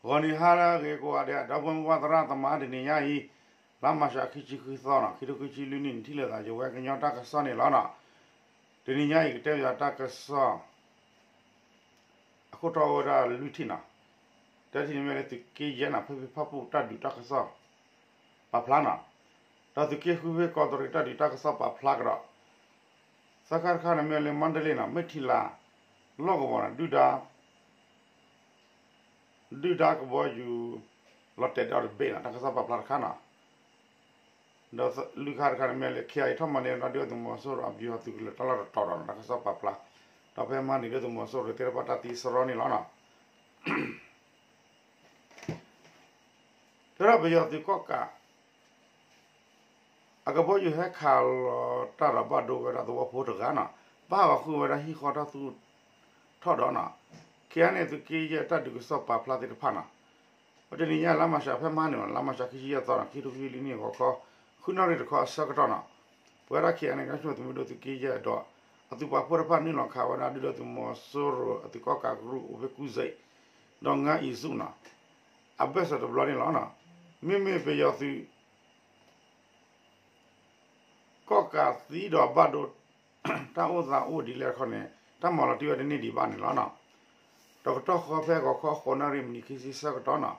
ဂီၤနံၤဟါလၢအဂ့ၤကိးဂၤဒဲး ဒီပုၢ်ဝဲၢ်သရၣ်သမါ တနံၤညါအံၤ လါမၢ်ၡး ခံဆံဃုသီနီၤ ခံထိခံဆံလွံၢ်နံၣ် နထံၣ်လိာ်သးယဝဲကညီတၢ်ကစီၣ်န့ၣ်လီၤနီၤ. တနံၤညါအံၤ ကတဲပယီၤတၢ်ကစီၣ် အခိၣ်တီအိၣ်ဝဲဒၣ်လွံၢ်ထံၣ်နီၤ. တထံၣ်န့ၣ်မ့ၢ်လၢသုးက့ယဲၢ်နီၤ ဖဲဖဲဖၣ်ပူၣ်တၢ်ဒုးတၢ်ကစီၣ် ပာ်ဖျါနီၤ. ဒီးသုးက့ဃုဖဲကီးတရံးတၢ်ဒုးတၢ်ကစီၣ်ပာ်ဖျါကဒီး သၢခါတခါန့ၣ်မ့ၢ်လၢ မါဒလ့နီၤ မ့ၢ်ထံလၤ လီၢ်ကဝီၤနီၤ ဒုၣ်ဒါ ဒုၣ်ဒါကဘီယူၤ လီၤတဲာ်ဒီးတဘ့ၣ်နီၤ တၢ်ကစီၣ်ပာ်ဖျါတခါနီၤ. ဒီးလွံၢ်ခါတခါန့ၣ်မ့ၢ်လၢ ခ့အံၤ ထီၣ်မၤန့ၢ်ဒီးဒုၣ်ဒါသုးမီၤစိရိၤအပယီၤသုးကလၢၤတၢ်လီၢ်တတီၤဒီးနီၤ တၢ်ကစီၣ်ပာ်ဖျါ ဒီးဖဲမဟါန့ၣ်ဒုၣ်ဒါသုးမီၤစိရိၤတဲတၢ်ပာ်တၢ်သံစရီန့ၣ်လီၤနီၤ. တဲဒၣ်ပယီၤသုးကီၣ်ကး အကဘီယူၤဟဲခးလီၤတၢ်ဒီးဘၣ်ဒိဝဲဒၣ်သဝီဖိတဂၤနီၤ ဘၣ်ဟးဂီၤဃုာ်ဝဲဒၣ်ဟံၣ်ဃီတၢ်သူၣ်ထီၣ်ဒီးနီၤ ခ့အံၤန့ၣ် သုးက့ယဲၢ်တၢ်ဒုးကစီၣ်ပာ်ဖျါသ့ၣ်တဖၣ်နီၤ. ပတနံၤညါလါမၢ်ၡး ဖဲမဟါန့ၣ် လါမၢ်ၡး ခံဆံယဲၢ်သီနီၤ ခံထိခံဆံလွံၢ်နံၣ်ဂီၤခီ ဃုနၣ်ရံၣ်တခီအဆၢကတီၢ်နီၤ ပဝဲဒၣ် ခ့အံၤန့ၣ် ကညီသုးမုၢ်ဒိၣ်သုးက့ယဲၢ်ဒီး အသုးပာ်ဖှိၣ်တဖၣ်နုာ်လီၤခးဝဲဒၣ်ဒုၣ်ဒါသုးမီၤစိရိၤအသုးကီၣ်ကးကရူၢ်အိၣ်ဖဲကူစ့း ဒီးငါအံၤဆူၣ်နီၤ အဘၢၣ်စၢၤတဘျီန့ၣ်လီၤ. မ့မ့ၢ်ပယီၤသုး ကီၣ်ကးသံဒီးဘၣ်ဒိ တၢ်အိၣ်သးအိၣ်ဒ်လဲၣ်တခီန့ၣ် တၢ်မၤလီၤတံၢ်ဝဲတန့ၢ်ဒံးဘၣ်န့ၣ်လီၤ. ဒီးကတီၢ်ဃီဖဲဂီၤခီဃိးနၣ်ရံၣ်မံးနံးခံဆံဆၢကတီၢ်နီၤ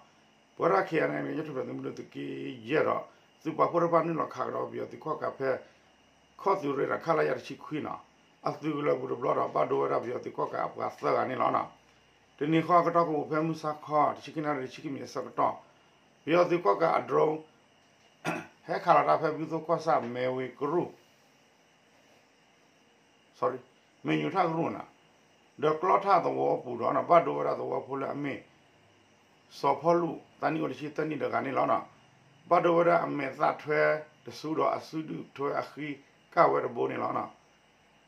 ပဝဲဒၣ် ခ့အံၤန့ၣ် ကညီသုးမုၢ်ဒိၣ်သုးက့ယဲၢ်ဒီး သုးပာ်ဖှိၣ်တဖၣ်နုာ်လီၤခးကဒီးပယီၤသုးကီၣ်ကးဖဲ ခီၣ်သုးရ့ၣ်ဒီး ခလရ တဆံခွံနီၤ အသုးကလၢၤပူၤတဘျီဒီး ဘၣ်ဒိဝဲဒၣ်ပယီၤသုးကီၣ်ကးအပှၤသၢဂၤန့ၣ်လီၤ. တနံၤဃီအကတီၢ်ကအိၣ်ဖဲမုၢ်ဆါခီ တဆံခံနၣ်ရံၣ်တဆံခံမံးနံးအဆၢကတီၢ် ပယီၤသုးကီၣ်ကးအ drone ဟဲခးလီၤတၢ်ဖဲဘုသိၣ်ကီၢ်ဆၣ် မဲဝ့ၤကရူၢ် မဲာ်ညူၤထၣ်ကရူၢ်နီၤ ဒီးကျီထၣ်သဝီပူၤဒီးနီၤ ဘၣ်ဒိဝဲဒၣ်သဝီဖိလၢအမ့ၢ် စီၤဖီလူၣ် သးနံၣ်အိၣ်တဆံသၢနံၣ်တဂၤန့ၣ်လီၤ. ဘၣ်ဒိဝဲဒၣ်အမဲာ်သၣ်ထွဲတဆူဒီးအစုဒုၣ်ထွဲအဃံကၣ်ဝဲတဘိန့ၣ်လီၤ.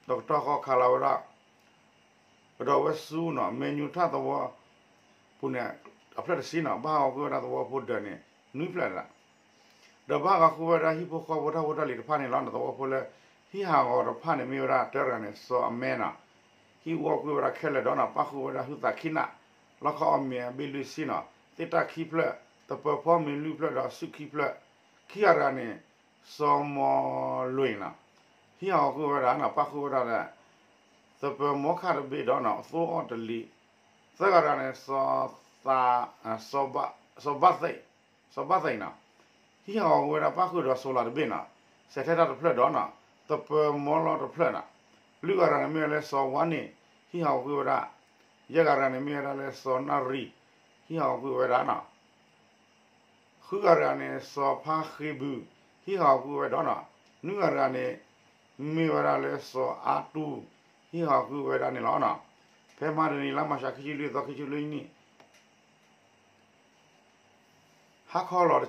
ဒီးကတီၢ်ဃီခးလီၤဝဲဒၣ် ကဒီးဝဲဆူနီၤ မဲာ်ညူၤထၣ်သဝီပူၤန့ၣ် အဖျၢၣ်တဆံနီၤ ဘၣ်ဟးဂီၤဃုာ်ဝဲဒၣ်သဝီဖိဒၢးန့ၣ် နွံဖျၢၣ်ဒၣ် ဒီးဘၣ်ဟးဂီၤဃုာ်ဝဲဒၣ်ဟံၣ်ဖိဃီဖိတၢ်ဖိတၢ်လံၤတဖၣ်န့ၣ်လီၤ. သဝီဖိလၢ ဟံၣ်ဟးဂီၤတဖၣ်န့ၣ်မ့ၢ်ဝဲဒၣ်တၢတဂၤန့ၣ် စီၤအမဲနီၤ ဟံၣ်အူအီၣ်ကွံာ်ဝဲဒၣ်ခဲလၢာ်ဒီးနီၤ ပၣ်ဃုာ်ဝဲဒၣ်ဟုသးခံနၣ် လီၢ်ခီအီၣ်မ့ၤအဘ့ၣ်လွံၢ်ဆံနီၤ သ့ၣ်တၢ်ခံဖျၢၣ် သပၢၤဖီမ့ၤလွံၢ်ဖျၢၣ်ဒီးစုခံဖျၢၣ် ခံဂၤတဂၤန့ၣ် စီၤမီၤလွံၢ်နီၤ ဟံၣ်ဟးဂီၤကွံာ်ဝဲဒၣ်နီၤ ပၣ်ဃုာ်ဝဲဒၣ်ဒီး သပၢၤမီခၣ်တဘ့ၣ်ဒီးနီၤ အသိအီၣ်တလံၤ သၢဂၤတဂၤန့ၣ် စီၤ စီၤဘၣ်သ့ၣ် စီၤဘၣ်သ့ၣ်နီၤ ဟံၣ်ဟးဂီၤကွံာ်ဝဲဒၣ် ပၣ်ဃုာ်ဒီး solar တဘ့ၣ်နီၤ စဲးထဲတၢ်တဖျၢၣ်ဒီးနီၤ သပၢၤမီလီတဖျၢၣ်နီၤ လွံၢ်ဂၤတဂၤန့ၣ်မ့ၢ်ဝဲလၢစီၤဝါန့ၣ် ဟံၣ်ဟးဂီၤကွံာ်ဝဲဒၣ် ယဲၢ်ဂၤတဂၤန့ၣ်မ့ၢ်ဝဲဒၣ်လၢစီၤနၣ်ရံၣ် ဟံၣ်ဟးဂီၤကွံာ်ဝဲဒၣ်နီၤ ဃုဂၤတဂၤန့ၣ် စီၤဖါဃ့ဘုး ဟံၣ်ဟးဂီၤကွံာ်ဝဲဒီးနီၤ နွံဂၤတဂၤန့ၣ် မ့ၢ်ဝဲဒၣ်လၢစီၤအါတူၢ် ဟံၣ်ဟးဂီၤကွံာ်ဝဲဒၣ်န့ၣ်လီၤ. ဖဲမဟါတနံၤ လါမၢ်ၡး ခံဆံလွံၢ်သီ ခံဆံလွံၢ်နံၣ် ဟါ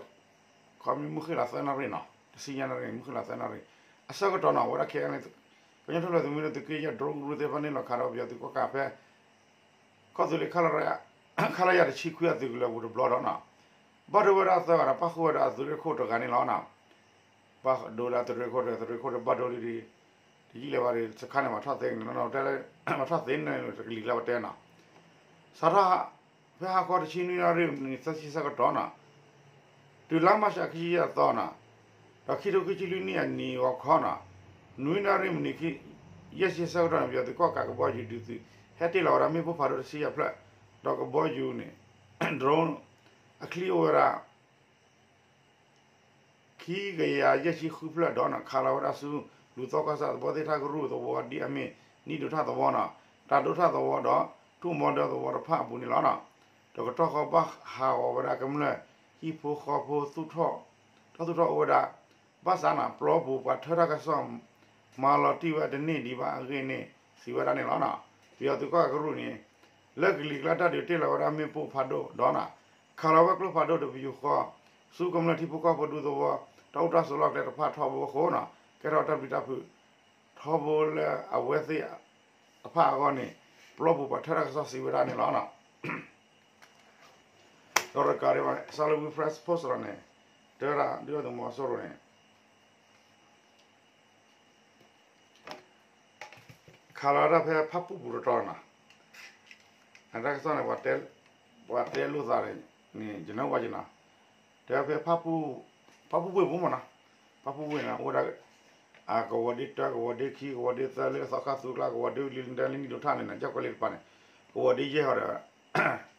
ခီလီၤ ခီမ့ၢ်မုၢ်ဃ့ၢ်လီၤသၢနၣ်ရံၣ်နီၤ တဆံညါနၣ်ရံၣ် မုၢ်ဃ့ၢ်လီၤသၢနၣ်ရံၣ် အဆၢကတီၢ်နီၤ ဝဲဒၣ်ခဲအံၤန့ၣ် ကညီထူၣ်ဖျဲးသုးမုၢ်ဒိၣ်သုးက့ယဲၢ် drone ကရူၢ်သ့ၣ်တဖၣ်န့ၣ် လီၤခးဒီးပယီၤသုးကီၣ်ကးဖဲ ခီၣ်သုးလ့ ခလရ တဆံခွံအသုးကလၢၤပူၤတဘျီဒီးနီၤ ဘၣ်ဒိဝဲဒၣ်သၢဂၤဒီး ပၣ်ဃုာ်ဝဲဒၣ်အသုးရ့ၣ်ခိၣ်တဂၤန့ၣ်လီၤ. ဘၣ်ဒိဝဲဒၣ်သုးရ့ၣ်ခိၣ်ဒီး သုးရ့ၣ်ခိၣ်ဒီးဘၣ်ဒိလံဒီး တယံာ်လၢၤဘၣ်ဒီး စခါန့ၣ် မၤထီၣ်သ့န့ၣ် တဲလၢ မၤထီၣ်သ့န့ၣ် တကလံၤကျါပတဲနီၤ စးထီၣ် ဖဲဟါခီတဆံနွံနၣ်ရံၣ် မံးနံးသၢဆံဆၢကတီၢ်နီၤ တုၤလါမၢ်ၡး ခံဆံယဲၢ်သီနီၤ ဒီးခံထိခံဆံလွံၢ်နံၣ်အနံၤဂီၤခီနီၤ နွံနၣ်ရံၣ်မံးနံး ယဲၢ်ဆံဆၢကတီၢ်န့ၣ် ပယီၤသုးကီၣ်ကးကဘီယူၤဒုးသုး ဟဲတ့ၢ်လီၤဝဲဒၣ်မ့ၣ်ပိၢ်ဖးဒိၣ်တဆံယဲၢ်ဖျၢၣ် ဒီးကဘီယူၤန့ၣ် drone အချံအိၣ်ဝဲဒၣ် ခံကယၤယဲၢ်ဆံဃုဖျၢၣ်ဒီးနီၤ ခးလီၤဝဲဒၣ်ဆူ လူၤသီကီၢ်ဆၣ်သဘီသ့ၣ်ထၣ်ကရူၢ်သဝီ ဒ်အမ့ၢ် နံၣ်ဒိးထၣ်သဝီနီၤ တၢ်ဒိးထၣ်သဝီဒီး ထူၣ်မီဒၢသဝီတဖၣ်အပူၤန့ၣ်လီၤ. ဒီးကတီၢ်ဃီဘၣ်ဟးဂီၤဝဲဒၣ်ကမျၢၢ် ဟံၣ်ဖိဃီဖိ သူၣ်ထီၣ် တၢ်သူၣ်ထီၣ်အိၣ်ဝဲဒၣ် ဘၣ်ဆၣ်နီၤ ပျီပူၤပှၤထၢတၢ်ကစီၣ် မၤလီၤတံၢ်ဝဲတန့ၢ်ဒံးဘၣ်အဂ့ၢ်န့ၣ် စံးဝဲဒၣ်န့ၣ်လီၤ. ပယီၤသုးကီၣ်ကးကရူၢ်န့ၣ် လၢကလံၤကျါတၢ်ဒုးတ့ၢ်လီၤဝဲဒၣ်မ့ၣ်ပိၢ်ဖးဒိၣ်ဒီးနီၤ ခးလီၤဝဲကျိဖးဒိၣ်တပယူာ်ဃီ ဆူကမျၢၢ်ထံဖိကီၢ်ဖိဒူသဝီ တၢ်အိၣ်တၢ်ဆိးလီၢ်ကျဲတဖၣ်ထီဘိအဃိနီၤ ကဲထီၣ်တၢ်ပျံၤတၢ်ဖုးထီဘိလၢအဝဲသ့ၣ်တဖၣ်အဂီၢ်န့ၣ် ပျီပူၤပှၤထၢတၢ်ကစီၣ်စံးဝဲဒၣ်န့ၣ်လီၤ. ဒီးတကးဒံးဘၣ် ဆၣ်လၢဝံ French Post န့ၣ် တဲဝဲဒၣ် ဒုၣ်ဒါသုးမီၤစိရိၤန့ၣ် ခးလီၤတၢ်ဖဲဖၣ်ပူၣ်ပူၤတတီၤနီၤ အတၢ်ကစီၣ်န့ၣ် ပှၤတဲလိာ်သးန့ၣ် ယနၢ်ဟူဘၣ်က့ၤနီၤ, တဲဖဲ ဖၣ်ပူၣ်ဝ့ၢ်ပူၤမ့ၢ်နီၤ, ဖၣ်ပူၣ်ဝ့ၢ်န့ၣ် အိၣ်ဝဲဒၣ် အကဝီၤဒ့တၢ ကဝီၤဒ့ခံ ကဝီၤဒ့သၢ လၢသီခါသူကျါ ကဝီၤဒ့လံ လံဒိးထၣ်န့ၣ်နီၤ ကၠီၣ်ကွဲလ့တပၤန့ၣ်, ကဝီၤဒ့ယဲၢ်ဟီဒီး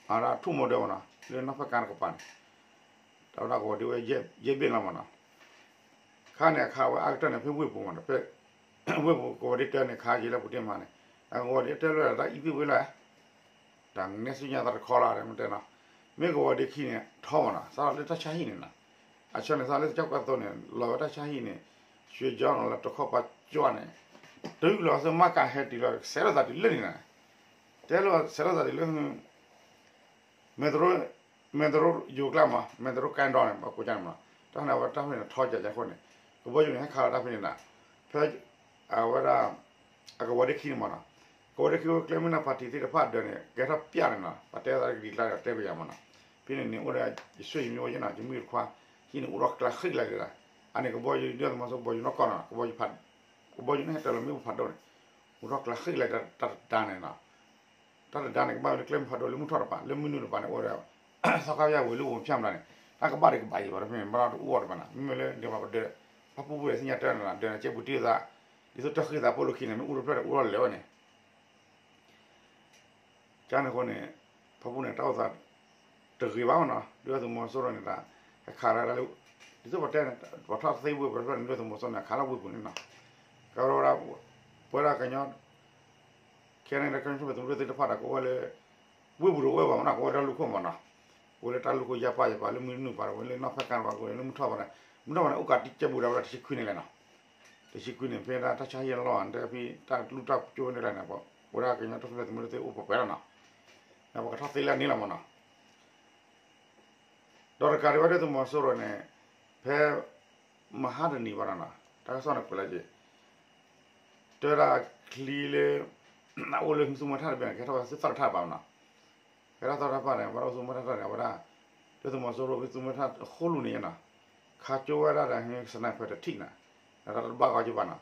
အဝဲဒၣ်ထူၣ်မီဒၢမ့ၢ်နီၤ လၢနီၢ်ဖၣ်ကါတကပၤန့ၣ်, တၢ်ဝဲဒၣ်ကဝီၤဒ့ဝဲယဲၢ်ဘ့ၣ်လီၤမ့ၢ်နီၤ, ခါန့ၣ်အခါဝဲအါကတၢၢ်န့ၣ် ဖဲဝ့ၢ်ပူၤမ့ၢ်နီၤ ဖဲ ဝ့ၢ်ပူၤကဝီၤဒ့တၢန့ၣ် ခါယံာ်လၢပူၤတ့ၢ်မးန့ၣ်, အကဝီၤဒ့တၢလၢတၢ်အံၤသ့ၣ်ဝဲလၢ တၢ်နဲၣ်ဆူညါသးတခီလီၤမ့ၢ်တဲနီၤ, မ့ၢ်ကဝီၤဒ့ခံန့ၣ် ထီမ့ၢ်နီၤ စးထီၣ်လၢတၢ်ဆါဟံၣ်န့ၣ်နီၤ, အဆၢန့ၣ်စးလၢကၠီၣ်ကွဲသိန့ၣ် လီၤဝဲတၢ်ဆါဟံၣ်န့ၣ်, ရွှေကျောင်းနီၤ လၢတခီပၤကၠီန့ၣ်, တုၤလီၤဆူမၤကၤဟဲတုၤလီၤ ဆဲးထီၣ်သးတုၤလၢန့ၣ်နီၤ, တဲလီၤဆဲးထီၣ်သးတုၤလၢ မဲၢ်တရိယိၤကျါမး မဲၢ်တရိကါဒီးန့ၣ် ပှၤကိးကၢန့ၣ်မး, တၢ်န့ၣ်အဝဲတၢ်ဖဲန့ၣ်ထီကၠးကၠးအဃိန့ၣ်, ကဘီယူၤန့ၣ် ဟဲခးလီၤတၢ်ဖဲန့ၣ်နီၤ, ဖဲ အဝဲဒၣ် အကဝီၤဒ့ခံန့ၣ်မးနီၤ, ကဝီၤဒ့ခံဝဲကျဲမုၢ်နၤပၣ်တံၣ်သ့ၣ်တဖၣ်ဒၢးန့ၣ် ကဲထီၣ်ပျၢ်န့ၣ်နီၤ ပှၤတဲသးကဒံးကျါဒီးတဲပယၤမးနီၤ, ဖဲန့ၣ်န့ၣ်အိၣ်ဒီး ယဆွေယမင်းဝဲယနီၤ ယမုၣ်တခွါ ဟံၣ်န့ၣ်အိၣ်ဒီးကျါဃံလၤဒၣ်, အန့ၣ်ကဘီယူၤဒုၣ်ဒါသုးမီၤစိရိၤကဘီယူၤနီၢ်ကီၢ်နီၤ ကဘီယူၤန့ၣ်ဟဲတၢၤလီၤမ့ၣ်အူဖးဒိၣ်န့ၣ်, အိၣ်ဒီးကျါဃံလၤဒၣ်တၢ်တဒါန့ၣ်နီၤ တၢ်တဒါန့ၣ် ကဘၣ်ဝဲလၢကျဲမုၢ်ဖးဒိၣ်လၢမုၢ်ထီၣ်တပၤ လၢမုၢ်နုာ်တပၤန့ၣ် အိၣ်ဒီး သီခါပယၢ်ဝဲၤလံၢ်ဝဲၤဖၠၣ်မတၤန့ၣ် တၢ်ကဘၣ်ဒံးကဘၣ်ယံၤဘၣ်တဖဲန့ၣ် ဘၣ်ဒီးတအိၣ်တပၤနီၤ မ့မ့ၢ်လၢဒဲးဘးပဒၢး ဖၣ်ပူၣ်ဝ့ၢ်သ့ၣ်ညါတၢ်န့ၣ် ဒဲးန့ၣ်ကဲပူၤတံၢ်သး ဒ်သိးတၢ်ဃံသးဖိလၢခံန့ၣ် မ့ၢ်အိၣ်တဖျၢၣ်န့ၣ် အိၣ်ထီၣ်လဲၤဝဲန့ၣ် ကန့ၣ်အဃိန့ၣ် ဖၣ်ပူၣ်န့ၣ် တၢ်အိၣ်သး တဂ့ၤဘၣ်မနီၤ ဒုၣ်ဒါသုးမီၤစိရိၤန့ၣ် ဟဲခးလၢ ဒ်သိးပတဲန့ၣ် ပှၤထီၣ်သ့ဝ့ၢ်ပှဲၤဖျၢၣ်န့ၣ် ဒုၣ်ဒါသုးမီၤစိရိၤန့ၣ် ခးလၢဝ့ၢ်ပူၤန့ၣ်နီၤ ကဲဝဲဒၣ် ပဝဲဒၣ်ကညီ ခဲန့ၣ် ကညီထူၣ်ဖျဲးသုးမုၢ်ဒိၣ်သ့ၣ်တဖၣ်ဒီး ကအိၣ်ဝဲလၢ ဝ့ၢ်ပူၤတအိၣ်ဝဲဘၣ်မနီၤ ကအိၣ်ဝဲတၢ်လူၢ်ခိၣ်မနီၤ ကအိၣ်လၢတၢ်လူၢ်ခိၣ်ယါပၢ်ယပၢ် လၢမုၢ်နုာ်ပၤဒီး ကအိၣ်လၢနီၢ်ဖၣ်ကါတပၤ ကအိၣ်လၢမုၢ်ထီၣ်ပၤန့ၣ် မုၢ်ထီၣ်ပၤန့ၣ် အိၣ်ကးတံၢ်ကဲဘူးဒီးဝဲဒၣ်တဆံခွံန့ၣ်လဲၣ်နီၤ တဆံခွံန့ၣ် ဖဲဒၣ်တၢ်ဆါဟံၣ်လီၢ် တဲဖဲတၢ်လူၢ်တၢ်ကၠိန့ၣ်လဲၣ်န့ၣ် ပဝဲဒၣ်ကညီထူၣ်ဖျဲးသုးမုၢ်ဒိၣ်သ့ၣ်အိၣ်ပှဲၤပှဲၤလီၤနီၤ ပကထီၣ်သ့လၢန့ၣ်လီၤမနီၤ ဒီးတကးဒံးဝဲဒၣ်သုးမီၤစိရိၤန့ၣ် ဖဲ မဟါတနံၤဘၣ်နီၤ တၢ်ကစီၣ်န့ၣ်ကွဲးလၢက့ၤ တဲဝဲဒၣ်ချံလၢ အအိၣ်လၢသုးမွဲထၣ်တဘ့ၣ်န့ၣ် ကဲထီၣ်ဝဲသုးသီၣ်တထၣ်တပၤမနီၤ ကဲထီၣ်သီၣ်တထၣ်တပၤန့ၣ် အဝဲဒၣ်သုးမွဲထၣ်တထၣ်န့ၣ် အဝဲဒၣ် ဒုၣ်ဒါသုးမီၤစိရိၤဖဲသုးမွဲထၣ်အဃိလူၤန့ၣ်နီၤ ခးကၠိဝဲဒၣ်ဒီး sniper တထံၣ်နီၤ ဒီးတၢ်တဘၣ်ဂီၤက့ၤဘၣ်နီၤ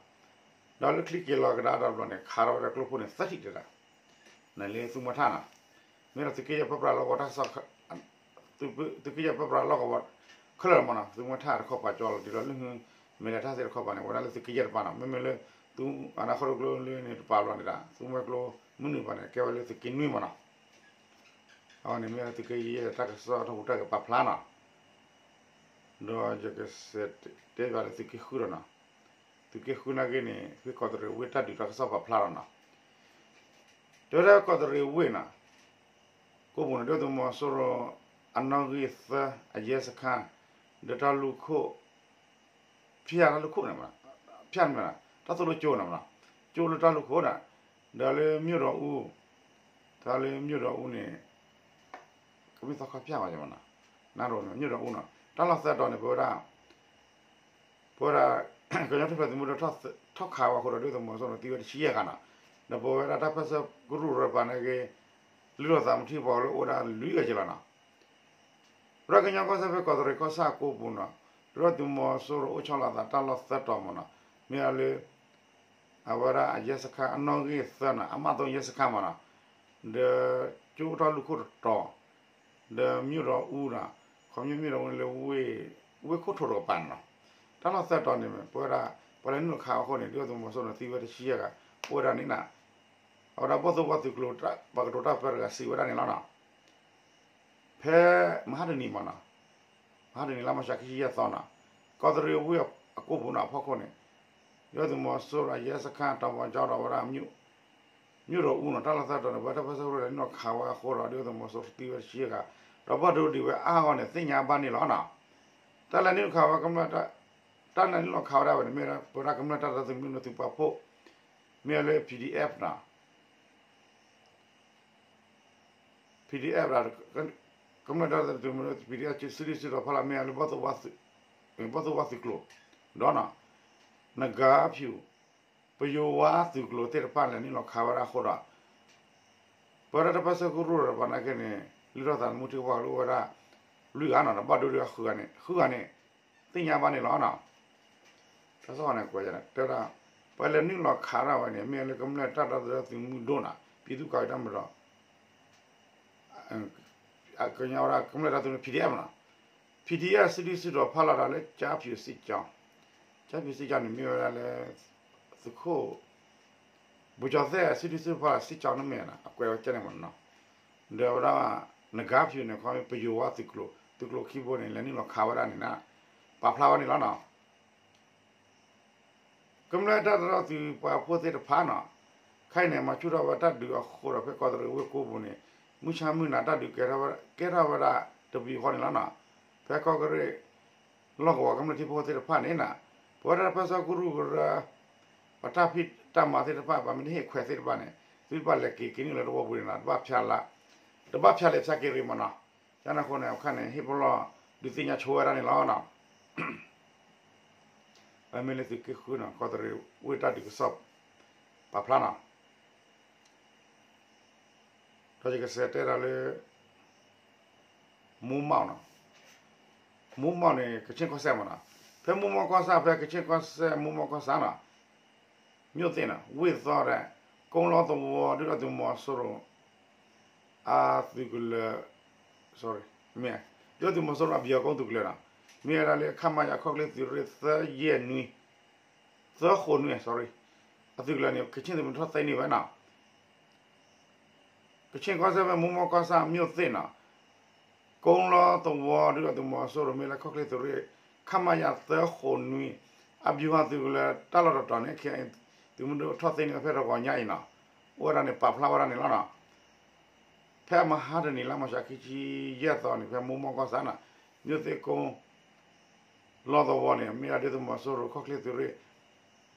ဒီးလၢချံက့ၤလီၤကဒါဒီးဘျီန့ၣ် ခးထီၣ်ဝဲဒၣ်ကျိဖိန့ၣ် သၢထံၣ်တဲဒၣ် န့ၣ်လၢသုးမွဲထၣ်နီၤ မ့ၢ်ဒီးသုးက့ယဲၢ်ပၢပြးလီၢ်ကဝီၤတၢ်ကစီၣ် သုးက့ယဲၢ်ပၢပြးလီၢ်ကဝီၤ ခဲလၢာ်မနီၤ သုးမွဲထၣ်တခီပၤကၠီလီၤ တုၤလီၤလၢ မဲာ်လဲၤထၣ်သ့ၣ်တခီပၤန့ၣ် ဝဲဒၣ်လၢသုးက့ယဲၢ်တပၤနီၤ မ့မ့ၢ်လၢ သုးအနၢ်ခီၣ်တကျိလၢန့ၣ် တပၤဘျီန့ၣ်ဒီး သုးမွဲကျိ မုၢ်နုာ်တပၤန့ၣ် ကဲဝဲလၢသုးက့နွံမနီၤ အဝဲန့ၣ်မ့ၢ်သုးက့ယဲၢ်တၢ်ကစီၣ်ထီၣ်ဟူးတၢ်ဂဲၤပာ်ဖျါနီၤ ဒီးယကတဲဘၣ်လၢသုးက့ဃုဒီးနီၤ သုးက့ဃုနာ်က့န့ၣ် ဖဲကီးတရံးဝ့ၢ်တၢ်ဒုးတၢ်ကစီၣ်ပာ်ဖျါဒီးနီၤ တဲဝဲဒၣ်ကီးတရံးဝ့ၢ်နီၤ ကိးပူၤန့ၣ် ဒုၣ်ဒါသုးမီၤစိရိၤ အနီၣ်ဂံၢ်သၢ အရဲစခန်း ဒီးတၢ်လူၢ်ခိၣ် ဖၠၣ်တၢ်လူၢ်ခိၣ်န့ၣ်မနီၤ ဖၠၣ်န့ၣ်မနီၤ တၢ်သိၣ်လိကၠိန့ၣ်မနီၤ ကၠိလၢတၢ်လူၢ်ခိၣ်န့ၣ် ဒီးလၢ မြို့တော်ဦး တၢ်လၢ မြို့တော်ဦးန့ၣ် ကမ့ၢ်သီခါဖၠၣ်ဘၣ်မနီၤ နၢ်ရိၤန့ၣ် မြို့တော်ဦးနီၤ တၢ်လီၢ်သၢတီၤန့ၣ် ပဝဲဒၣ် ပဝဲဒၣ် ကညီထူၣ်ဖျဲးသုးမုၢ်ဒိၣ်ထီၣ်ခးဝဲအဃိဒီး ဒုၣ်ဒါသုးမီၤစိရိၤန့ၣ် သံဝဲတဆံယဲၢ်ဂၤနီၤ ဒီးပဝဲဒၣ်တၢ်ပၢၢ်ဆၢကရူၢ်တပၤနာ်က့ လုၢ်ထီၣ်သးမုၢ်ထံၣ်ပှၤလၢအိၣ်ဒၣ်လွံၢ်ဂၤက့ၤလီၤနီၤ ပဝဲဒၣ်ကညီကီၢ်စဲၣ်ဖဲကီးတရံးကီၢ်ဆၣ်အကိးပူၤနီၤ ဒုၣ်ဒါသုးမီၤစိရိၤအိၣ်ဆီလီၤသးတၢ်လီၢ်သၢတီၤမနီၤ မ့ၢ်အလၢ အဝဲဒၣ်အရဲစခန်း အနီၣ်ဂံၢ်သၢနီၤ အမှတ်သုံးရဲစခန်းမနီၤ ဒီးကၠိတၢ်လူၢ်ခိၣ်တတီၤ ဒီး မြို့တော်ဦးနီၤ ခီဖျိ မြို့တော်ဦးန့ၣ်လၢ ဝ့ၢ်ခိၣ်ထိးတကပၤန့ၣ်လီၤ တၢ်လီၢ်သၢတီၤန့ၣ် ပဝဲဒၣ် ပှၤလဲၤနုာ်လီၤခးအဃိန့ၣ် ဒုၣ်ဒါသုးမီၤစိရိၤန့ၣ် သံဝဲတဆံယဲၢ်ဂၤ အိၣ်ဝဲဒၣ်န့ၣ်နီၤ အဝဲဒၣ်ဘီၣ်သိၣ်ဘီၣ်သုးကျိၤ ပှၤကတိၤတၢ်ပၢတဂၤစံးဝဲဒၣ်န့ၣ်လီၤနီၤ ဖဲမဟါတနံၤမနီၤ မဟါတနံၤလါမၢ်ၡး ခံဆံယဲၢ်သီနီၤ ကီးတရံးဝ့ၢ်အကိးပူၤနီၤ အဖီခိၣ်န့ၣ် ဒုၣ်ဒါသုးမီၤစိရိၤအရဲစခန်း တောင်ပေါ်ကျောင်း ဒီးဝဲဒၣ် မြို့တော်ဦးနီၤ တၢ်လီၢ်သၢတီၤန့ၣ် ပဝဲတၢ်ပၢၢ်ဆၢကရူၢ်လဲၤနုာ်လီၤခးဝဲအဃိဒီး ဒုၣ်ဒါသုးမီၤစိရိၤသံဝဲတဆံယဲၢ်ဂၤ ဒီးဘၣ်ဒိဒံးဝဲအါဂၤန့ၣ် သ့ၣ်ညါဘၣ်န့ၣ်လီၤနီၤ တၢ်လဲၤနုာ်လီၤခးဝဲ တၢ်လဲၤနုာ်လီၤခးဝဲဒၣ်ဝဲန့ၣ် မ့ၢ်ဝဲဒၣ်ပဝဲဒၣ်ကမျၢၢ်တၢ်ဒီသဒၢသုးမုၢ်ဒိၣ်သုးပာ်ဖှိၣ် မ့ၢ်ဝဲလၢ PDF နီၤ PDF ဒီး ကမျၢၢ်တၢ်ဒီသဒၢသုးမုၢ်ဒိၣ် PDF စုဒုၣ်စုတီၤဖီလာ် မ့ၢ်ဝဲလၢ ဘီၣ်သိၣ်ဘီၣ်သုးကျိၤ ဒီးနီၤ နဂါဖၠူၣ် ပယိၤဝါသုးကျိၤသ့ၣ်တဖၣ် လဲၤနုာ်လီၤခးဝဲဒၣ်အဃိဒီး ပဝဲဒၣ်တၢ်ပၢၢ်ဆၢကရူၢ်တပၤနာ်က့န့ၣ် လုၢ်ထီၣ်သးသမူထံကပၤလၢအိၣ်ဝဲဒၣ် လွံၢ်ဂၤနီၤ ဒီးဘၣ်ဒိဒံးဃုဂၤန့ၣ် ဃုဂၤန့ၣ် သ့ၣ်ညါဘၣ်န့ၣ်လီၤနီၤ တၢ်ကစီၣ်န့ၣ်ကွဲးန့ၣ် တဲဝဲဒၣ် ပှၤလဲၤနုာ်လီၤခးဒၣ်ဝဲန့ၣ် မ့ၢ်လၢကမျၢၢ်တၢ်ဒီသဒၢသုးမုၢ်ဒိၣ်နီၤ ပြည်သူ့ကာကွယ်တပ်မတော် ပြည်သူ့ကာကွယ်တပ်မတော် ကညီဝဲဒၣ်ကမျၢၢ်တၢ်သူန့ၣ် P D F နီၤ, P D F စုဒုစုတီၤဖီၣ်လီၤဒီးလၢ ကၠၢဖၠူၣ်စံကၠီ, ကၠၢဖၠူၣ်စံကၠီန့ၣ် မ့ၢ်ဝဲဒၣ်လၢ သုးခိၣ် ပူၤကၠီၤသဲၣ် စုဒုစုတီၤဖီၣ်လီၤစံကၠီန့ၣ်မ့ၢ်နီၤ အကွဲးဝဲကဲန့ၣ်မ့ၢ်နီၤ, ဒီးဝဲဒၣ် နဂါဖၠူၣ်န့ၣ် ခီမ့ၢ်ပယိၤဝါသုးကျိၤ သုးကျိၤခံဘိန့ၣ် လဲၤနုာ်လီၤခးဝဲဒၣ်န့ၣ်နီၤ, ပာ်ဖျါဝဲန့ၣ်လီၤနီၤ. ကမျၢၢ်တၢ်ဒီသဒၢသုးပာ်ဖှိၣ်သ့ၣ်တဖၣ်နီၤ, ခဲအံၤန့ၣ် မၤဆူၣ်ထီၣ်ဝဲတၢ်ဒုးအဃိဒီး ဖဲကီးတရံးဝ့ၢ်ကိပူၤန့ၣ် မုၢ်ဆါမုၢ်နၤတၢ်ဒုးကဲထီၣ်ဝဲ ကဲထီၣ်ဝဲဒၣ်တပယူာ်ဃီန့ၣ်လီၤနီၤ. ဖဲကီးကရ့ၣ် လီၢ်ကဝီၤကမျၢၢ်ထံဖိသ့ၣ်တဖၣ်န့ၣ်နီၤ, ပဝဲဒၣ်တၢ်ပၢဆှၢကရူၢ်ကရၢ ပတၢ်ဖံးတၢ်မၤသ့ၣ်တဖၣ် ပှၤမ့ၢ်တဟ့ၣ်ခွဲးသ့ၣ်တဖၣ်န့ၣ် သုတဘၣ်လဲၤက့ၤက့ၤနုာ်လၢတဝီပူၤန့ၣ်နီၤ, တဘၣ်ဖၠးလၢ တဘၣ်ဖၠးလဲၤဖၠးက့ၤရ့ၣ်မ့ၢ်နီၤ. ကန့ၣ်အဃိန့ၣ် အခါန့ၣ် ဟ့ၣ်ပလီၢ်ဒုးသ့ၣ်ညါဆိဝဲဒၣ်န့ၣ်လီၤနီၤ. အမ့ၢ်လၢသုးက့ဃုနီၤ ကီးတရံးဝ့ၢ်တၢ်ဒုးကစီၣ်ပာ်ဖျါနီၤ. ဒီးယကစးတဲဒၣ်လၢ မူမီၣ်နီၤ, မူမီၣ်န့ၣ် ကဆ့ၣ်ကီၢ်စဲၣ်မ့ၢ်နီၤ, ဖဲမူမီၣ်ကီၢ်ဆၣ် ဖဲကဆ့ၣ်ကီၢ်စဲၣ် မူမီၣ်ကီၢ်ဆၣ်နီၤ, မြို့သစ်နီၤ ဝ့ၢ်သီဒီး ကိလီသဝီ ဒုၣ်ဒါသုးမီၤစိရိၤ အသုးကလၢၤ မ့ၢ် ဒုၣ်ဒါသုးမီၤစိရိၤအပယီၤကိသုးကလၢၤနီၤ, မ့ၢ်ဝဲဒၣ်လၢ ခမရ ခီၣ်ချ့သုးရ့ၣ် သၢယဲၢ်နွံ သၢဃိးနွံ sorry အသုးကလၢၤန့ၣ် ကဆ့ၣ်သုးမုၢ်ထီၣ်သ့န့ၢ်ဝဲနီၤ. ကဆ့ၣ်ကီၢ်စဲၣ်ဖဲမူမီၣ်ကီၢ်ဆၣ် မြို့သစ်နီၤ, ကိလီသဝီ ဒုၣ်ဒါသုးမီၤစိရိၤ မ့ၢ်လၢခီၣ်ချ့သုးရ့ၣ် ခမရ သၢဃိးနွံ အဗျူဟာသုးကလၢၤတၢ်လီၢ်တတီၤန့ၣ် ခံ သုးမုၢ်ဒိၣ်ထီၣ်သ့န့ၢ်ဝဲဖဲတဂီၤညါအံၤနီၤ, အိၣ်ဝဲဒၣ်န့ၣ် ပာ်ဖျါဝဲဒၣ်န့ၣ်လီၤနီၤ. ဖဲမဟါတနံၤ လါမၤရှးခံဆံယဲၢ်သီန့ၣ် ဖဲမူမီၣ်ကီၢ်ဆၣ်နီၤ, မြို့သစ်ကိလီသဝီန့ၣ် မ့ၢ်ဒၣ်ဒုၣ်ဒါသုးမီၤစိရိၤ ခီၣ်ချ့သုးရ့ၣ်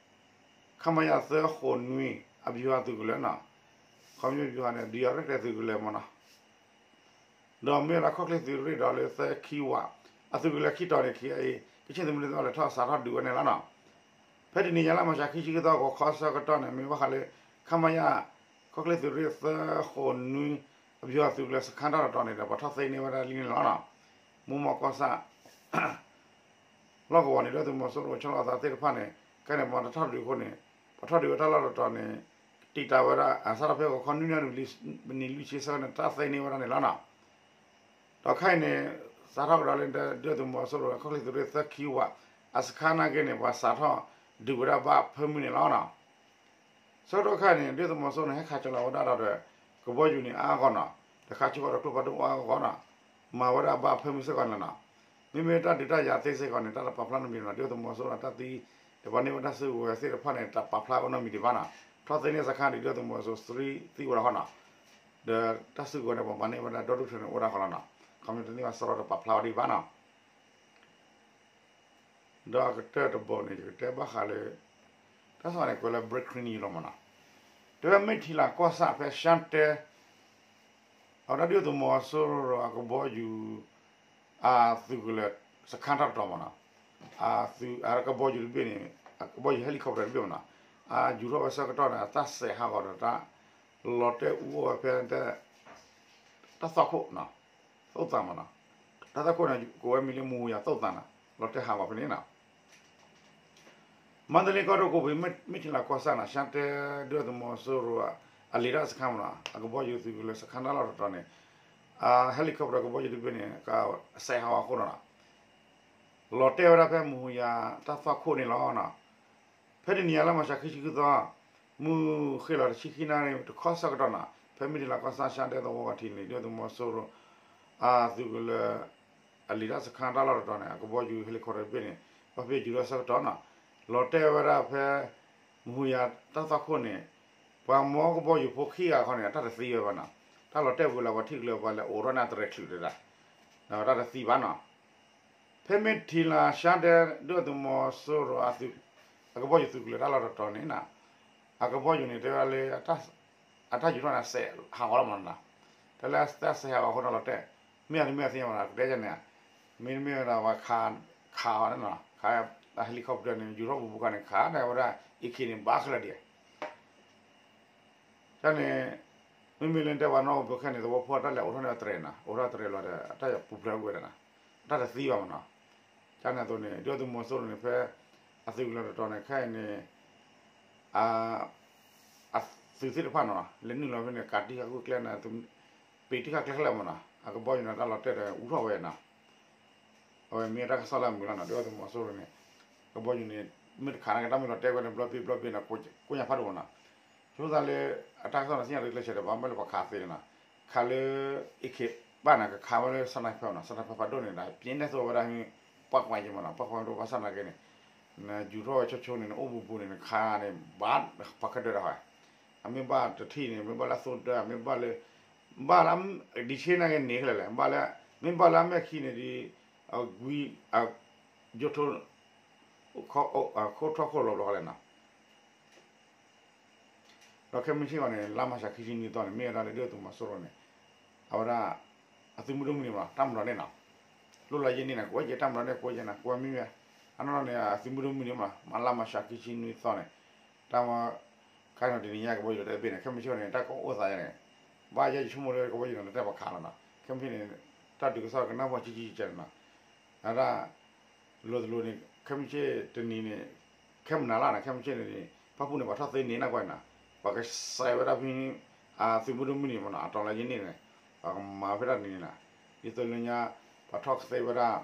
ခမရ သၢဃိးနွံ အဗျူဟာသုးကလၢၤနီၤ, ခီမ့ၢ်ဗျူဟာန့ၣ် ဒုးယၤရဲၣ်ကျဲၤသုးကလၢၤမ့ၢ်နီၤ. ဒီးမ့ၢ်ဝဲဒၣ်ခီၣ်ချ့သုးရ့ၣ်ဒီးလၢသၢခံဝး အသုးကလၢၤခံတီၤန့ၣ် ခံအံၤ ကဆ့ၣ်သုးမုၢ်ဒိၣ်သ့ၣ်တဖၣ်လဲၤထီၣ်စးထီၣ်ဒုးဝဲန့ၣ်လီၤနီၤ. ဖဲတနံၤညါလါမၤရှးခံဆံခံသီ ဂီၤခီဆၢကတီၢ်န့ၣ် မ့ၢ်ဘၣ်ဃးလၢ ခမရ ခီၣ်ချ့သုးရ့ၣ် သၢဃိးနွံ အဗျူဟာသုးကလၢၤစခန်းတၢ်တတီၤန့ၣ်ဒီး ပှၤထီၣ်သ့န့ၢ်ဝဲဒၣ်လံန့ၣ်လီၤနီၤ. မူမီၣ်ကီၢ်ဆၣ် လီၢ်ကဝီၤန့ၣ် ဒုၣ်ဒါသုးမီၤစိရိၤဆီလီၤအသးသ့ၣ်တဖၣ်န့ၣ် ခဲအံၤန့ၣ် ပှၤတထီၣ်ဒုးအဃိန့ၣ် ပှၤထီၣ်ဒုးဝဲတၢ်လီၢ်တတီၤန့ၣ် တံာ်တာ်ဝဲဒၣ် အစးထီၣ်ဖဲဂီၤခီနွံနၣ်ရံၣ် မံးနံးလွံၢ်ဆံဆၢန့ၣ် တၢ်သ့န့ၢ်ဝဲဒၣ်န့ၣ်လီၤနီၤ. ဒီးခဲအံၤန့ၣ် စးထီၣ်ကဒီးလၢ ဒုၣ်ဒါသုးမီၤစိရိၤ ခီၣ်ချ့သုးရ့ၣ်သၢခံဝး အစခန်းနာ်က့န့ၣ် ပှၤစးထီၣ်ဒုးဝဲဒၣ်ဘၣ်ဖၢမုၢ်န့ၣ်လီၤနီၤ. ဆၢကတီၢ်ခဲအံၤန့ၣ် ဒုၣ်ဒါသုးမီၤစိရိၤန့ၣ် ဟဲခးကၠီၤလီၤဝဲဒၣ်ဒီး ကဘီယူၤန့ၣ်အါဂီၢ်နီၤ, ဒီးခးဆူဃီဒီးကျိဖးဒိၣ်အါဂီၢ်နီၤ, မၤဝဲဒၣ်ဘၣ်ဖၢမုၢ်စ့ၢ်ကီးန့ၣ်လီၤနီၤ. မ့မ့ၢ်တၢ်ဒုးတၢ်ယၤသ့စ့ၢ်ကီးန့ၣ် တၢ်တပာ်ဖျါနီတမံၤနီၤ, ဒုၣ်ဒါသုးမီၤစိရိၤတၢ်သံ ဒီးပှၤန့ၢ်ဝဲတၢ်စုကဝဲၤသ့ၣ်တဖၣ်န့ၣ် တပာ်ဖျါနီတမံၤဒံးဘၣ်နီၤ. ထီၣ်သ့န့ၢ်စခန်းဒီး ဒုၣ်ဒါသုးမီၤစိရိၤသံဝဲဒၣ်ဃီနီၤ, ဒီးတၢ်စုကဝဲၤန့ၣ် ပှၤမၤန့ၢ်ဝဲဒၣ်ဒီဒူၣ်ထၢန့ၣ်အိၣ်ဒၣ်ဃီလီၤနီၤ. ခီမ့ၢ်တန့ၢ်ဘၣ်စရီတပာ်ဖျါဝဲဒံးဘၣ်နီၤ. ဒီးအကတၢၢ်တဘိန့ၣ် ယကတဲဘၣ်ဃးလၢ တၢ်စ့ၢ်န့ၣ် ကွဲးလၢ breaking news လီၤမ့ၢ်နီၤ. တဲဝဲမ့ၢ်ထံလၤကီၢ်ဆၣ်ဖဲရှၢတဲ အဝဲဒၣ်ဒုၣ်ဒါသုးမီၤစိရိၤအကဘီယူၤ အသုးကလၢၤ စခန်းတၢ်တတီၤမ့ၢ်နီၤ, အသုးကဘီယူၤတဘ့ၣ်န့ၣ် အကဘီယူၤ helicopter တဘ့ၣ်မ့ၢ်နီၤ, အယူၤထီၣ်ဝဲဆၢကတီၢ်န့ၣ် အတၢ်စဲးဟးဂီၤဒီးတၢ် လီၤတဲာ်အူအီၣ်ဝဲဖဲ တၢ်သွၣ်ခိၣ် သုးသးမ့ၢ်နီၤ, တၢ်သွၣ်ခိၣ်န့ၣ် ကိးဝဲမံၤလၢမူဟူယၤသုးသးနီၤ, လီၤတဲာ်ဟးဂီၤဖဲန့ၣ်နီၤ. မါတလ့ကီၢ်ဒိၣ်ကိးပူၤ မ့ၢ်ထံလၤကီၢ်ဆၣ်နီၤ ရှၢတဲ ဒုၣ်ဒါသုးမီၤစိရိၤ အလံာ်တၢ်စခန်းမ့ၢ်နီၤ, အကဘီယူၤသုးကလၢၤစခန်းတၢ်လီၢ်တတီၤန့ၣ် အ helicopter ကဘီယူၤတဘ့ၣ်န့ၣ် ကစဲးဟးဂီၤအဃိနီၤနီၤ, လီၤတဲာ်ဝဲဒၣ်ဖဲမူဟူယၤတၢ်သွၣ်ခိၣ်န့ၣ်လီၤနီၤ. ဖဲတနံၤညါလါမၤရှးခံဆံခံသီ မုၢ်ဃ့ၢ်လီၤတဆံခံနၣ်ရံၣ် တခီဆၢကတီၢ်နီၤ ဖဲမ့ၢ်ထံလၤကီၢ်ဆၣ် ရှၢတဲသဝီဝဲထံန့ၣ် ဒုၣ်ဒါသုးမီၤစိရိၤ အသုးကလၢၤ အလံာ်တၢ်စခန်းတၢ်လီၢ်တတီၤန့ၣ် အကဘီယူၤ helicopter တဘ့ၣ်န့ၣ် ပှၤဖဲယူၤထီၣ်ဆၢကတီၢ်နီၤ လီၤတဲာ်ဝဲဒၣ်ဖဲ မူဟူယၤတၢ်သွၣ်ခိၣ်န့ၣ် ပှၤမီကဘီယူၤဖိခံဂၤခီန့ၣ် အတၢ်တသံဝဲဘၣ်နီၤ, တၢ်လီၤတဲာ်ဝဲလၢပှၤထံၣ်ကျၢၤပှၤလဲၤအိးထီၣ်န့ၢ်အတရဲၣ်ချုးတဒၣ် တၢ်တသံဘၣ်နီၤ. ဖဲမ့ၢ်ထံလၤရှၢတဲ ဒုၣ်ဒါသုးမီၤစိရိၤ အကဘီယူၤသုးကလၢၤတၢ်လီၢ်တတီၤန့ၣ်နီၤ အကဘီယူၤန့ၣ် တဲဝဲလၢ အတၢ်ယူၤထီၣ်န့ၣ် စဲးဟးဂီၤလီၤမ့ၢ်နီၤ, တၢ်လၢတၢ်စဲးဟးဂီၤအဃိန့ၣ်လီၤတဲာ်, မ့ၢ်အတမ့ၢ်အသ့မ့ၢ်နီၤ ကတဲယၤန့ၣ် မ့တမ့ၢ်ဝဲဒၣ်ပှၤခး ခးအီၤန့ၣ်နီၤ ခး helicopter န့ၣ် ယူၤထီၣ်ဘူးဘူးခါန့ၣ် ခးန့ၣ်ဝဲဒၣ် AK န့ၣ် ဘၣ်ခဲလၢာ်ဒံး တၢ်န့ၣ် မ့မ့ၢ်လၢတဲပှၤနီၣ်အိၣ်ဘှံးခဲန့ၣ် သဝီဖိအတၢ်လဲၤအိးထီၣ်န့ၢ်အတရဲၣ်နီၤ အိးထီၣ်တရဲၣ်လီၤဒီး အတၢ်ပူၤဖျဲးကွံာ်ဝဲဒၣ်နီၤ အတၢ်တသံဘၣ်မ့ၢ်နီၤ. ကန့ၣ်အသိးန့ၣ် ဒုၣ်ဒါသုးမီၤစိရိၤန့ၣ် ဖဲအသုးကလၢၤတတီၤန့ၣ် ခဲအံၤန့ၣ် အသုးသ့ၣ်တဖၣ်နီၤ လဲၤနုာ်လီၤဖဲန့ၣ် ကးတံၢ်ဃာ်ကျဲန့ၣ် ပံးတံၢ်ဃာ်ကျဲခဲလၢာ်မ့ၢ်နီၤ အကဘီယူၤန့ၣ် တၢ်လီၤတဲာ်ဒီးအူထီၣ်ဝဲနီၤ, အဝဲမ့ၢ်တၢ်ကစီၣ်လၢအမုာ်လီၤနီၤ, ဒုၣ်ဒါသုးမီၤစိရိၤန့ၣ် ကဘီယူၤန့ၣ် မ့ၢ်တခးန့ၣ်က့ တၢ်မ့ၢ်လီၤတဲာ်ဝဲန့ၣ် ဘျီဘ့ၣ်ဘျီဘ့ၣ်န့ၣ် ကိးညါဖးဒိၣ်မးနီၤ, ဆိသးလၢ အတၢ်ကစီၣ်န့ၣ် သ့ၣ်ညါတကျဲးစၢးဒီး ဘၣ်မ့ၢ်လၢပှၤခးသ့န့ၣ်နီၤ, ခးလၢ အ့ၣ်ခ့း ဘၣ်န့ၣ် ကခးဝဲလၢ sniper နီၤ, sniper ဖးဒိၣ်န့ၣ်ဒီး ပျံၤန့ၢ်သိဝဲဒၣ် ပှၢ်ကွၢ်က့မးနီၤ, ပှၢ်ကွၢ်ဒိၣ်ဘၣ်ဆၣ်နာ်က့န့ၣ် နယူၤထီၣ်ဝဲဆိဆိန့ၣ် နအိၣ်ဘူးဘူးန့ၣ် နခးန့ၣ် ဘၣ်ပှၤကဒၢဒီးဟဲ, အမ့ၢ်ဘၣ်တထံၣ်န့ၣ် မ့ၢ်ဘၣ်လၢအသိဒၢ မ့ၢ်ဘၣ်လၢ ဘၣ်လၢ ဒံးဆ့နာ်က့န့ၣ် ခဲလၢာ်လဲၣ်, ဘၣ်လၢ မ့ၢ်ဘၣ်လၢအမဲာ်ခံန့ၣ်ဒီး အကွံ ယိထိ ခိၣ်ထီၣ်ခိၣ်လီၤဘျီလဲၣ်နီၤ. ဒီးခဲမုၢ်ဆ့ၣ်အံၤန့ၣ် လါမၢ်ၡးခံဆံနွံသီန့ၣ် မ့ၢ်ဝဲဒၣ်လၢဒုၣ်ဒါသုးမီၤစိရိၤန့ၣ် အဝဲဒၣ် အသုးမုၢ်ဒိၣ်မုၢ်နံၤမး တၢ်မၤဒီးန့ၣ်နီၤ, လိၣ်လီၤယဲၢ်နံၣ်န့ၣ် ကိးဝဲက့ၤတၢ်မၤဒီးန့ၣ် ကိးဝဲက့ၤနီၤ, ကိးဝဲမ့ၢ်ဝဲ အနီၢ်နီၢ်န့ၣ် အသုးမုၢ်ဒိၣ်မုၢ်နံၤမး မ့ၢ်လါမၢ်ၡးခံဆံနွံသီန့ၣ် တၢ်မၤ ခါန့ၣ်တနံၤညါကဘီယူၤလီၤတဲာ်တဘ့ၣ်န့ၣ် ခဲမုၢ်ဆ့ၣ်န့ၣ် တၢ်ကအိၣ်သးယါန့ၣ် ဘၣ်ယဲယဆိကမိၣ်လၢကဘီယူၤန့ၣ် လီၤတဲာ်ပှၤခးလီၤနီၤ, ခဲမုၢ်ဆ့ၣ်န့ၣ် တၢ်ဒုးကစီၣ်ကနၣ်ပှၤကံကံကဲန့ၣ်နီၤ, အဒၣ် လိၤတလိၤန့ၣ် ခဲမုၢ်ဆ့ၣ်တနံၤန့ၣ် ခဲမုၢ်နၤလၢ်န့ၣ် ခဲမုၢ်ဆ့ၣ်န့ၣ် ဖၣ်ပူၣ်န့ၣ် ပှၤထီၣ်သ့န့ၢ်နၢ်ကွၢ်နီၤ, ပှၤကစဲးဝဲဒၣ်ဖဲ အသုးမုၢ်ဒိၣ်မုၢ်နံၤမးနီၤ အတီၤလၢယဲၢ်နံၣ်န့ၣ် ပှၤကမၤဖဲဒၣ်တနံၤန့ၣ်နီၤ, ဒ်သိးလၢညါ ပှၤထီၣ်ကသ့ဝဲဒၣ်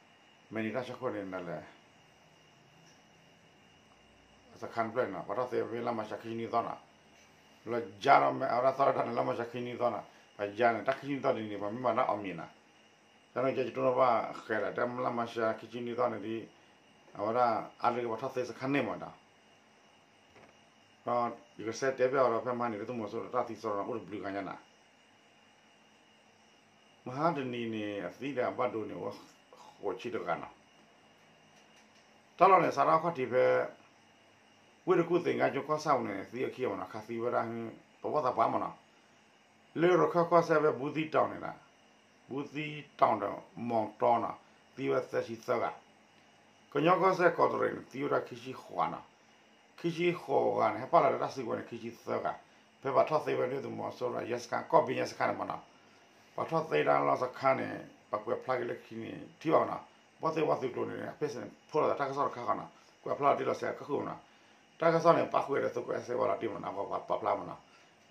မဲာ်နံၤတၢ်ဆၢခိၣ်န့ၣ်နလဲၣ် စခါတဖျၢၣ်န့ၣ်နီၤ ပှၤထီၣ်သ့ဖဲလါမၢ်ၡးခံဆံနွံသီနီၤ, လီၤယါဒီးမ့ၢ်အဝဲဒၣ်သီတၢ်န့ၣ် လါမၢ်ၡးခံဆံနွံသီနီၤ, ပှၤယါန့ၣ် တၢ်ခံဆံနွံသီဒ်န့ၣ် ပှၤမ့ၢ်မၤတၢ်အီၣ်မ့ၤနီၤ, တၢ်န့ၣ်ကဲယတိၢ်နီၣ်ဘၣ်ဃဲဒီး တၢ်လါမၢ်ၡးခံဆံနွံသီန့ၣ်ဒီး အဝဲဒၣ်အါတက့ၢ်ပှၤထီၣ်သ့စခါန့ၣ်မးနီၤ, ဒီးယကစဲးတဲဘၣ်အီၤဒီးဖဲမဟါန့ၣ် ဒုၣ်ဒါသုးမီၤစိရိၤတၢ်သံစရီန့ၣ် အိၣ်တဘျုးဂၤညါနီၤ မဟါတနံၤန့ၣ် အသံဒီးအဘၣ်ဒိန့ၣ် အိၣ်ဃိးဆံတဂၤနီၤ, တၢ်လီၢ်န့ၣ် စးထီၣ်ခီၣ်ထံးဖဲ ဝ့ၢ်တကူၣ်သ့ၣ်ငါကၠိကီၢ်ဆၣ်ပူၤန့ၣ် သံအခံမးနီၤ ခးသံဝဲဒၣ် သဝီသးပှၢ်မးနီၤ, လၢရခၢၣ်ကီၢ်စဲၣ်ဖဲဘူးသံတီၤန့ၣ်နီၤ, ဘူးသံတီၤဒီးမီၤတီနီၤ သံဝဲသၢဆံသၢဂၤ, ကညီကီၢ်စဲၣ်ကီးတရံးန့ၣ် သံဝဲဒၣ်ခံဆံဃိးဂၤနီၤ, ခံဆံဃိးဂၤန့ၣ် ဟဲပာ်လီၤလၢတၢ်စုကဝဲၤန့ၣ် ခံဆံသၢဂၤ, ဖဲပှၤထီၣ်သ့ဝဲဒၣ်ဒုၣ်ဒါသုးမီၤစိရိၤ ရဲစခန်း ကီၢ်ဘ့ၣ်ရဲစခန်းန့ၣ်မးနီၤ, ပှၤထီၣ်သ့ဒၣ်လီၢ်စခါန့ၣ် ပှၤကွဲးဖျါက့ၤလၢခံန့ၣ် ထံၣ်ဘၣ်မးနီၤ, ဘီၣ်သ့ၣ်ဝါသုးကျိၤန့ၣ် အဖ့ၣ်စ့ၣ်န့ၣ် ဖိလီၤသးတၢ်ကစီၣ်တခါဃီနီၤ, ကွဲးဖျါလီၤတံၢ်လီၤဆဲးကဃုာ်မးနီၤ, တၢ်ကစီၣ်န့ၣ် ပာ်ဃုာ်ဒီးသုးကီၣ်အဲၣ်စ့ဝါလီၤတံၢ်မးနီၤ, ပှၤပာ်ဖျါမးနီၤ,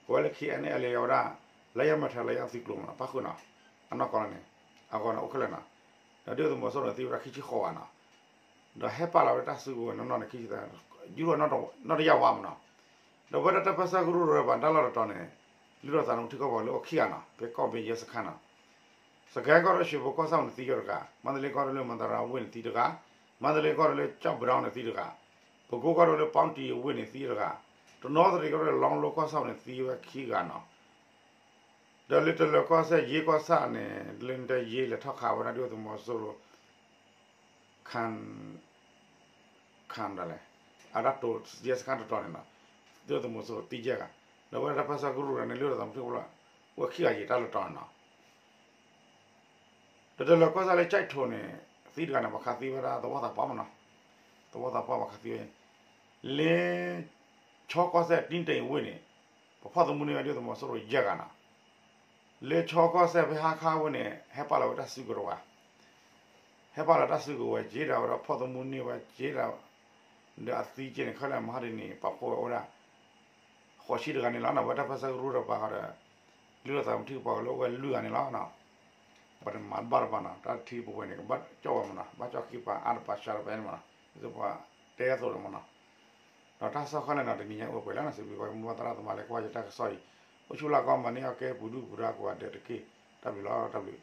ကိးဝဲလၢ K N L A အဝဲဒၣ် လၢယမဲာ်ထီၣ်လၢယသုးကျိၤမးနီၤ ပာ်ဃုာ်နီၤ, အနီၢ်ကီၢ်လီၤန့ၣ် အဂီၢ်န့ၣ်အိၣ်ခဲလၢာ်နီၤ, ဒီးဒုၣ်ဒါသုးမီၤစိရိၤန့ၣ် သံဝဲဒၣ်ခံဆံဃိးဂၤနီၤ ဒီးဟဲပာ်လီၤဝဲဒၣ်တၢ်စုကဝဲၤနီၢ်နီၢ်န့ၣ် ခံဆံသၢ, ယူၢ်ထီၣ်နီၢ်တယၢ်ဝါမးနီၤ, ဒီးဝဲဒၣ်တၢ်ပၢဆှၢကရူၢ်ရၢဘၣ်တၢ်လီၢ်တတီၤန့ၣ် လုၢ်ထီၣ်သးသမူထံကီၢ်ပှၤလၢအိၣ်ခံဂၤနီၤ ဖဲကီၢ်ဘ့ၣ်ရဲစခန်းနီၤ, စကဲကီၢ်ရ့ၣ် ရွှေဘိုကီၢ်ဆၣ်ပူၤန့ၣ်သံယိာ်တဂၤ, မန္တလေးကီၢ်ရ့ၣ်လၢမန္တလေးဝ့ၢ်န့ၣ်သံတဂၤ, မန္တလေးကီၢ်ရ့ၣ်လၢကျောက်ပူၤန့ၣ်သံတဂၤ, ပဲခူးကီၢ်ရ့ၣ်လၢပေါင်းတံအဝ့ၢ်န့ၣ်သံတဂၤ, တနီသရံၣ်ကီၢ်ရ့ၣ်လၢ လောင်းလုံးကီၢ်ဆၣ်ပူၤန့ၣ်သံဝဲခံဂၤနီၤ ဒီးလၢတလၢၤကီၢ်စဲၣ် ယ့ကီၢ်ဆၣ်န့ၣ် လၢနတဲယ့လဲၤထီၣ်ခးဝဲဒၣ်ဒုၣ်ဒါသုးမီၤစိရိၤ ခၣ် ခၣ်ဒ်လဲၣ် အဒၣ်တိၤ ရဲစခန်းတတီၤန့ၣ်နီၤ ဒုၣ်ဒါသုးမီၤစိရိၤသံယဲၢ်ဂၤ, ဒီးဝဲဒၣ်တၢ်ပၢဆှၢကရူၢ်ရၢန့ၣ် လုၢ်ထီၣ်သးသမူထံကီၢ်ပှၤလၢ အိၣ်ခံဂၤယံာ်တၢ်လီၤတီၤန့ၣ်နီၤ ဒီးတလၢၤကီၢ်စဲၣ်လၢကၠဲးထိးန့ၣ် သံတဂၤန့ၣ် ပှၤခးသံဝဲဒၣ်သဝီသးပှၢ်မးနီၤ, သဝီသးပှၢ်ပှၤခးသံဝဲ, လၢ ဆီကီၢ်စဲၣ် တံတ့ၢ်ဝ့ၢ်န့ၣ် ပဖီၣ်သမူန့ၢ်ဝဲဒုၣ်ဒါသုးမီၤစိရိၤယဲၢ်ဂၤနီၤ, လၢဆီကီၢ်စဲၣ်ဖဲဟါခါဝဲန့ၣ် ဟဲပာ်လီၤဝဲတၢ်စုကဝဲၤတဝၤ ဟဲပာ်လီၤတၢ်စုကဝဲၤက့ၤဒီး အဝဲဒၣ်ဖီၣ်သမူန့ၢ်ဝဲက့ၤဒီး ဒီးအသံက့ၤန့ၣ် ခဲလၢာ်မဟါတနံၤ ပာ်ဖှိၣ်ဝဲအိၣ်ဝဲဒၣ် ဃိးဆံတဂၤန့ၣ်လီၤနီၤ, ဝဲတၢ်ပၢဆှၢကရူၢ်တပၤဃီဒီး လုၢ်ထီၣ်သးသမူထံကီၢ်ပှၤကလုာ်အိၣ်ဝဲလွံၢ်ဂၤန့ၣ်လီၤနီၤ, ပှၤတမၤတဘၣ်တဘၣ်နီၤ, တၢ်ထံပဝဲန့ၣ် ကဘၣ်ကၠီၣ်ဝဲမးနီၤ, ဘၣ်ကၠီၣ်ခံပၤအါတပၤစှၤတပၤန့ၣ်မးနီၤ, ဒ်သိးပှၤတဲအသိးလီၤမးနီၤ, ဒီးတၢ်ကစီၣ်ခဲလၢာ်နီၤ တနံၤညါအိၣ်ပှဲၤလံနီၤ, စံးဘျုးပှၤကမျၢၢ်သရၣ်သမါလၢကွၢ်ယတၢ်ကစီၣ်အံၤ, အိၣ်ဆူၣ်လၢ်ကီမၤန့ၢ်အီၣ်ကဲ ပူၤဒုၣ်ပူၤဒါကိးဂၤဒဲးတက့ၢ်, တၢ်ဘျုးလီၤ တၢ်ဘျုး